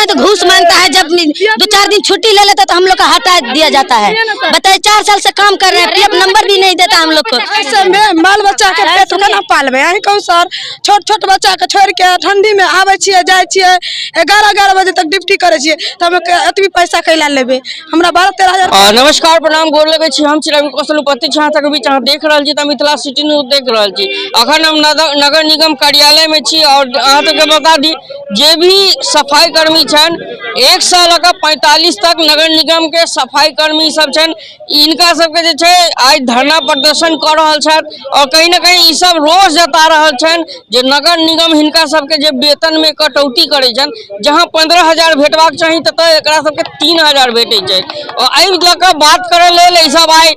हैं तो घूस मांगता है। जब 2-4 दिन छुट्टी ले लेता है तो हम लोग का हटा दिया जाता है। बताइए, 4 साल से काम कर रहे हैं, पीएफ नंबर भी नहीं देता हम लोग को। ऐसे में बाल बच्चा के पेट केना पालबै? अहीं कहू सर, छोट छोट बच्चा के छोड़ के ठंडी में आबै छियै, जाइ छियै, 11-11 बजे तक ड्यूटी करै छियै, तऽ हम एतबी पैसा कैला लेबै? हमरा 12-13 हजार। नमस्कार, प्रणाम, गोर लगै छी। हम चिराग कौशल उपस्थित छी अहाँ सबके बीच। अहाँ देख रहल छी तऽ मिथिला सिटी न्यूज देख रहल छी। अखन हम नगर निगम कार्यालय में छी और अहाँ सबके बता दी, जे भी सफाई कर्मी छनि, 1 सए लऽ कऽ 45 तक नगर निगम के सफाई कर्मी सब छनि, इनका सबके जे छै आइ धरना प्रदर्शन कऽ रहल छथि और कहीं ना कहीं ई सब रोष जता रहल छनि जे नगर निगम हिनका सबके जे वेतन में कटौती करै छनि, जहाँ 15,000 भेटबाक चाही ततऽ एकरा सबके 3,000 भेटै छै। और एहि लऽ कऽ बात करै लेल ई सब आइ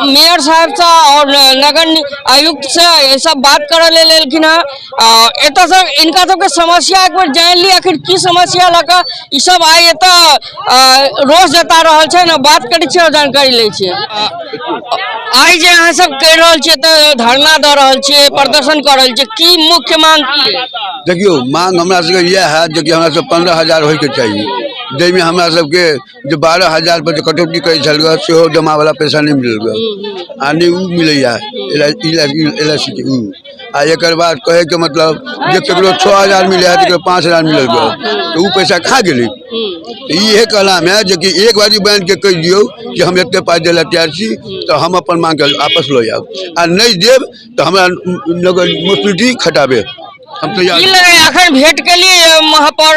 मेयर साहबसँ और नगर आयुक्तसँ ई सब बात करऽ लेल एलखिन हँ। एतऽसँ इनका सबके समस्या एक बेर जानि ली, आखिर की समस्या लऽ कऽ ई सब आइ एतऽ रोष जता रहल छै ने। बात करै छियै और जानकारी लै छियै। आइ जे अहाँ सब कहि रहल छियै, तऽ धरना दऽ रहल छियै, प्रदर्शन कऽ रहल छियै, की मुख्य मांग की है? देखियौ, मांग हमरा सबके इएह है जेकि हमरा सब 15,000 होइके चाही, जाहिमे हमरा सबके जे 12,000 पर जे कटौती करै छल गऽ, सेहो जमा वाला पैसा नहि मिलल गऽ आ नहि ओ मिलैया एल I C के उ। आ एकर बाद कहैके मतलब जे ककरो 6,000 मिलै है, ककरो 5,000 मिलल गऽ, तऽ ओ पैसा कहाँ गेलै? तऽ इहे कहलामे है जेकि एक बारी बान्हि के कहि दियौ कि हम एते पाइ दै लए तैयार छी, तऽ हम अपन मांगके आपस लऽ जायब आ नहि देब तऽ हमरा नगर म्युनिसिपलिटी खटाबे हम तैयार। की लगे, अखन भेंट केलियै महापौर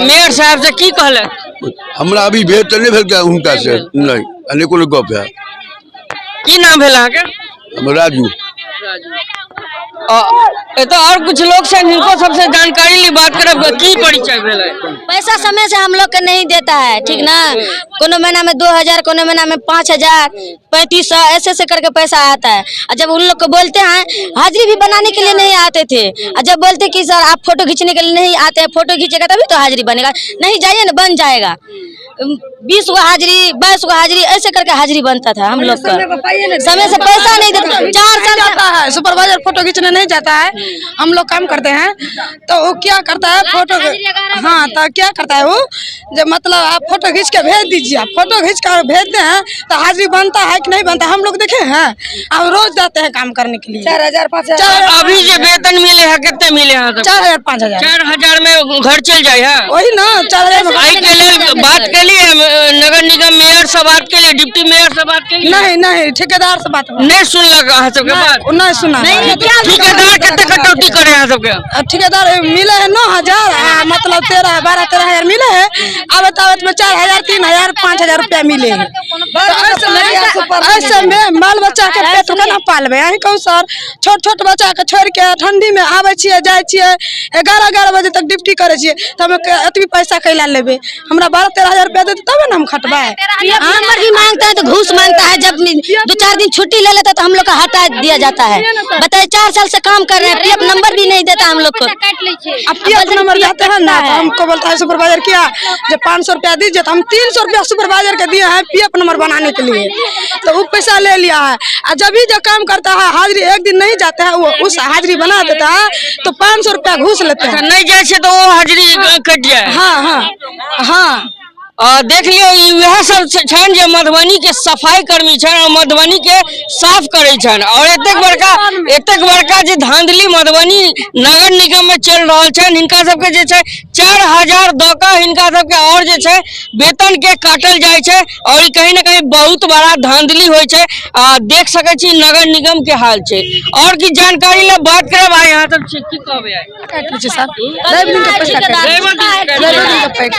मेयर साहब से, की कहलक? हमरा अभी भेंट तऽ नहि भेल हुनका से, नहि आ नहि कोनो गप है। की नाम भेल अहाँके? हम राजू। एतऽ और कुछ लोग छनि, हिनको सबसे जानकारी ली, बात करब। की परिचय भेलै? पैसा समय से हम लोग के नहीं देता है, ठीक ना? कोनो महीना में 2,000, कोनो महीना में 5,000, 3,500, ऐसे ऐसे करके पैसा आता है। और जब उन लोग को बोलते हैं, हाजिरी भी बनाने के लिए नहीं आते थे, और जब बोलते कि सर, आप फोटो खींचने के लिए नहीं आते हैं, फोटो खींचेगा तभी तो हाजिरी बनेगा, नहीं जाइए ना, बन जाएगा। 20 गो हाजिरी, 22 गो हाजिरी, ऐसे करके हाजिरी बनता था हम लोग का। समय से पैसा नहीं देते, 4 साल। जाता है सुपरवाइजर, फोटो खींचने नहीं जाता है। हम लोग काम करते हैं तो वो क्या करता है, फोटो, हाँ, तो क्या करता है वो, जब मतलब आप फोटो खींच के भेज दीजिए। आप फोटो खींच कर भेजते हैं तो हाजिरी बनता है कि नहीं बनता, हम लोग देखे हैं। हम रोज जाते हैं काम करने के लिए। 4,000, 5,000। अभी जे वेतन मिले है, कते मिले है? 4,000, 5,000। 4,000 में घर चल जाए है? वही ना, 4,000 में। एहि के लेल बात केलिए नगर निगम मेयर से बात केलिए, डिप्टी मेयर से बात केलिए? नहीं, ठेकेदार से बात हुआ। नहीं सुनलक अहाँ सबके बात? नहीं सुना। ठेकेदार कते कटौती करे अहाँ सबके? आ ठेकेदार मिले है 9,000 आ मतलब 13, 12, 13 हजार मिले है। आवत आवत में 4,000, 3,000, 5,000 रुपया मिले है। तो ऐसे में बाल बच्चा के पेट केना पालबै? अहीं कहू सर, छोट छोट बच्चा के छोड़ के ठंडी में आबै छियै, जाइ छियै, 11-11 बजे तक ड्यूटी करै छियै, तऽ हम एतबी पैसा कैला लेबै? हमरा 12-13 हजार रुपया देतै तबे ने हम खटबै। पीएफ नंबर भी मांगता है तो घूस मांगता है। जब 2-4 दिन छुट्टी ले लेता है तो हम लोग का हटा दिया जाता है। बताइए, 4 साल से काम कर रहे हैं, पीएफ नंबर भी नहीं देता हम लोग को। अब पीएफ नंबर जाते हैं ना, तो हमको बोलता है सुपरवाइजर क्या जब 500 रुपया दीजिए, तो हम 300 रुपया सुपरवाइजर के दिए हैं पीएफ नंबर बनाने के लिए, तो वो पैसा ले लिया है। और जब भी जो काम करता है, हाजिरी एक दिन नहीं जाता है, वो उस हाजिरी बना देता है तो 500 रुपया घूस लेते अच्छा हैं। नहीं जाइ छै तऽ ओ हाजिरी कटि जाए? हाँ। देख लियौ, ई वएह सब छनि जे मधुबनी के सफाई कर्मी छनि और मधुबनी के साफ करै छनि और एतेक बड़का, एतेक बड़का जे धांधली मधुबनी नगर निगम में चलि रहल छनि, हिनका सबके जे छै 4,000 दऽ कऽ हिनका सबके और जे छै वेतन के काटल जाइ छै और ई कहीं ना कहीं बहुत बड़ा धांधली होइ छै। आ देख सकै छी नगर निगम के हाल छै। और की जानकारी ले बात करब। आइ यहाँ सब छी, की कहबै आइ? काटि लै छै सर, रवि दिन के पैसा काटि रवि दिन के? रवि दिन के पैसा,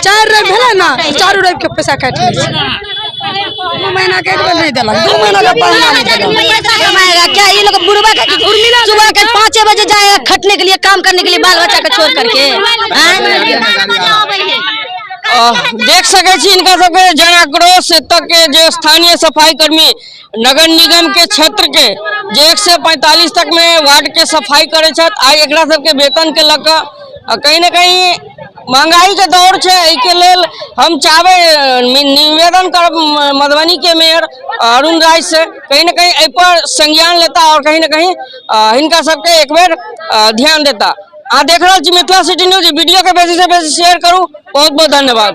चारि रवि भेलै ने, चारू रवि के पैसा काटि लै छै। 2 महीना के एक बेर नहि देलक, 2 महीना के पहला नहि देलक। कमाएगा क्या ये लोग? बुढ़वा का सुबह के 5 बजे जाएगा खटने के लिए, काम करने के लिए, बाल बच्चा को छोड़ करके आँय? देख सकै छी हिनका सबके जन आक्रोश। एतऽ के जे स्थानीय सफाई कर्मी नगर निगम के क्षेत्र के जे 1 से 45 तक में वार्ड के सफाई करै छथि, आइ एकरा सबके वेतन के लऽ कऽ कहीं ने कहीं महंगाई के दौर छै। एहिके लेल हम चाहबै, निवेदन करब मधुबनी के मेयर अरुण राय से, कहीं ने कहीं एहि पर संज्ञान लेता और कहीं ने कहीं हिनका सबके एक बेर ध्यान देता। अहाँ देख रहल छी मिथिला सिटी न्यूज। वीडियो के बेसी से बेसी शेयर करू। बहुत बहुत धन्यवाद।